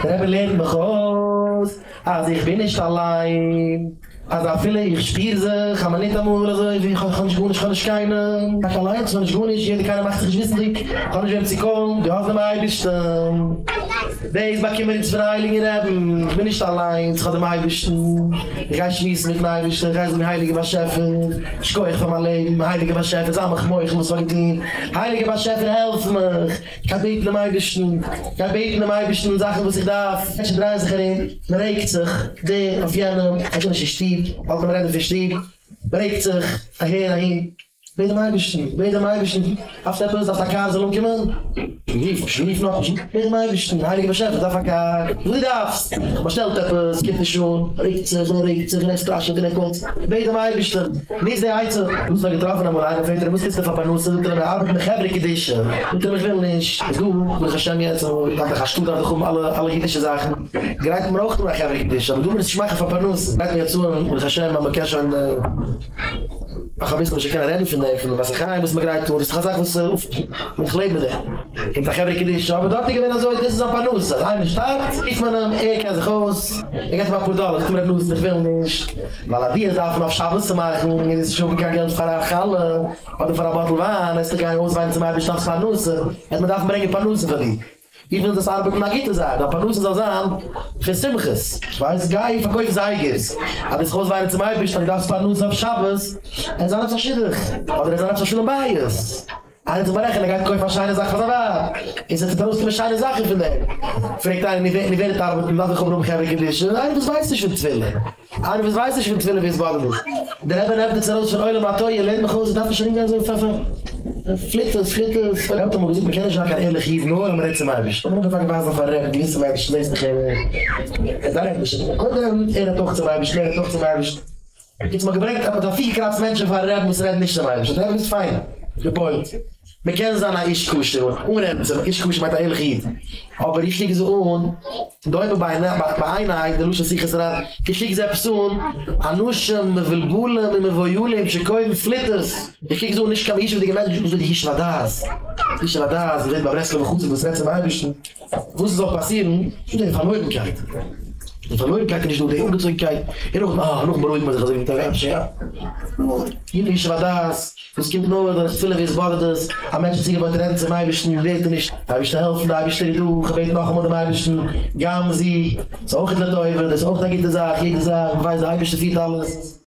דער רבי לערנט מיך אויס אז איך בין נישט אליין, אז אפילו איך שפיר זיך א מינוט אמאל אזוי ווי איך האב נישט גארנישט, איך האב נישט קיינעם, טאקע אליינס, איך האב נישט גארנישט, יעדער קיינער מאכט זיך נישט וויסנדיג, איך האב נישט וועם צו קאלן, דו האסט דעם אייבערשטן. דאס באקומען אונז פון הייליגן רעבן, איך בין נישט אליינס, איך האב דעם אייבערשטן, איך גיי שמועסן מיטן אייבערשטן, איך גיי זאגן הייליגער באשעפער, שכוח פאר מיין לעבן, הייליגער באשעפער זיי מיך מוחל וואס איך האב געטון, הייליגער באשעפער העלף מיך, איך גיי בעטן דעם אייבערשטן, איך גיי בעטן דעם אייבערשטן זאכן וואס איך דארף. מענטשן דרייען זיך ארום, מען רעגט זיך, דער אויף יענעם, ער קען נישט אין שטוב, באלד ווען מען רעדט פון שטוב, מען רעגט זיך, אהער אהין. בעט דעם אייבערשטן, בעט דעם אייבערשטן, דארפסט עפעס? דארפסט א קאר זאל אנקומען? רוף, רוף נאכנישט, בעט דעם אייבערשטן, הייליגער באשעפער איך דארף א קאר, וואס דו דארפסט, איך האב באשטעלט עפעס, קומט נישט אן, רעגט זיך און רעגט זיך און ער סטראשעט און ער קאלט, בעט דעם אייבערשטן, נוץ די עצה. דאס האט געטראפן אמאל איינער פרעגט ער אים וואס טוסטו פאר פרנסה, זאגט ער אים איך ארבעט מיט חברה קדישא, זאגט ער אים איך וויל נישט, איז דא ברוך השם יעצט דארף דאך א שטאט דארף דאך האבן אלע אלע אידישע זאכן, גרייט מען אויך אן א חברה קדישא, אבער דא מוז עס נישט מאכן פאר פרנסה, גרייט מען יעצט אן ברוך השם אז מען קען שוין. נאך אביסל וועט שוין קענען רעדן פון דעם, פון די בית החיים וואס מ'גרייט אן, דאס איז דאך א זאך וואס איך לעב מיט דעם. קומט א חברה קדישא, אבער דארט איז געווען אזוי, דאס איז זיין פרנסה, אז איינער שטארבט, רופט מען אים, ער קען זיך אויס, ער געט אים אפאר דאלער, זאגט אים ר' נתן איך וויל נישט, ווייל אז דו וועסט דארפן אויף שבת צו מאכן, און דו וועסט נישט האבן קיין געלט פאר א חלה, אדער פאר א באטל וויין, וועסטו גיין אויסוויינען צום אייבערשטן אויף פרנסה, וועט מען דארפן ברענגען פרנסה פאר דיר. איך וויל זאלסט ארבעטן א גוטע זאך, דיין פרנסה זאל זיין פון שמחות, איך ווייס, גיי פארקויף זייגערס, אז דו וועסט זיך אויסוויינען צום אייבערשטן אז דו דארפסט פרנסה אויף שבת, עס זיין עפעס א שידוך, אדער עס זיין עפעס א שלום בית, איינער וועט זיך בארעכענען ער גייט קויפן א שיינע זאך פאר זיין ווייב, און ס'וועט ארויסקומען שיינע זאכן פון דעם, פרעגט איינער נו ווער וועט ארבעטן, דארף איך האבן חברה קדישא, איינער וואס ווייסט נישט פון תפילה. איינער וואס ווייסט נישט פון תפילה והתבודדות, דער רבי נעמט אונז ארויס פון עולם התוהו, לערנט מיך אויס, דארף נישט ארום גיין אזוי פאר פליטות פליטות, דער רבי האט אמאל געזאגט מען קען נישט זיין קיין ערליכע איד נאר אז מען רעדט צום אייבערשטן, האט מען אנגעפאנגען ווייזן פארן רבי געוויסע מענטשן זעסט דאך ער ער רעדט נישט, קודם דער רבי זאגט ער רעדט אויך צום אייבערשטן ער רעדט אויך צום אייבערשטן, בקיצור מען האט געברענגט מען האט אפירגעקראצט מענטשן פארן רבי וואס רעדן נישט צום אייבערשטן, האט דער רבי געזאגט פיין, געפוילט. מען קען זיין א איש כשר אן רעדן צום איש כשר מיינט א ערליכע איד, אבער איך קוק זיי אן דומה בעיני די לשון שיחות הר"ן, איך קוק זיי עפעס אן אנשים מבולבלים ומבוהלים שקוראים פליטות, איך קוק זיי אן נישט קיין מיושב'דיגע מענטשן, וואס איז די ישוב הדעת? ישוב הדעת, מען זעט ביי ברסלב'ע חסיד וואס רעדט צום אייבערשטן, וואס עס זאל פאסירן, נישט דא די פארלוירנקייט, די פארלוירנקייט איז נישט דא, די אנגעצויגנקייט, און נאכדעם אה, נאכדעם בארואיגט מען זיך אזוי ווי מיט א אפשר יא, נו, ישוב הדעת. דאס קומט נאר דורך תפילה והתבודדות, א מענטש איז צוגעוואוינט רעדן צום אייבערשטן, ווערט ער נישט, די אייבערשטער העלפן, די אייבערשטער איז דא, כ'בעט נאכאמאל דעם אייבערשטן, גם זו, ס'איז אויך לטובה, דאס איז אויך א גוטע זאך, יעדע זאך, מ'ווייסט די אייבערשטער פירט אלעס.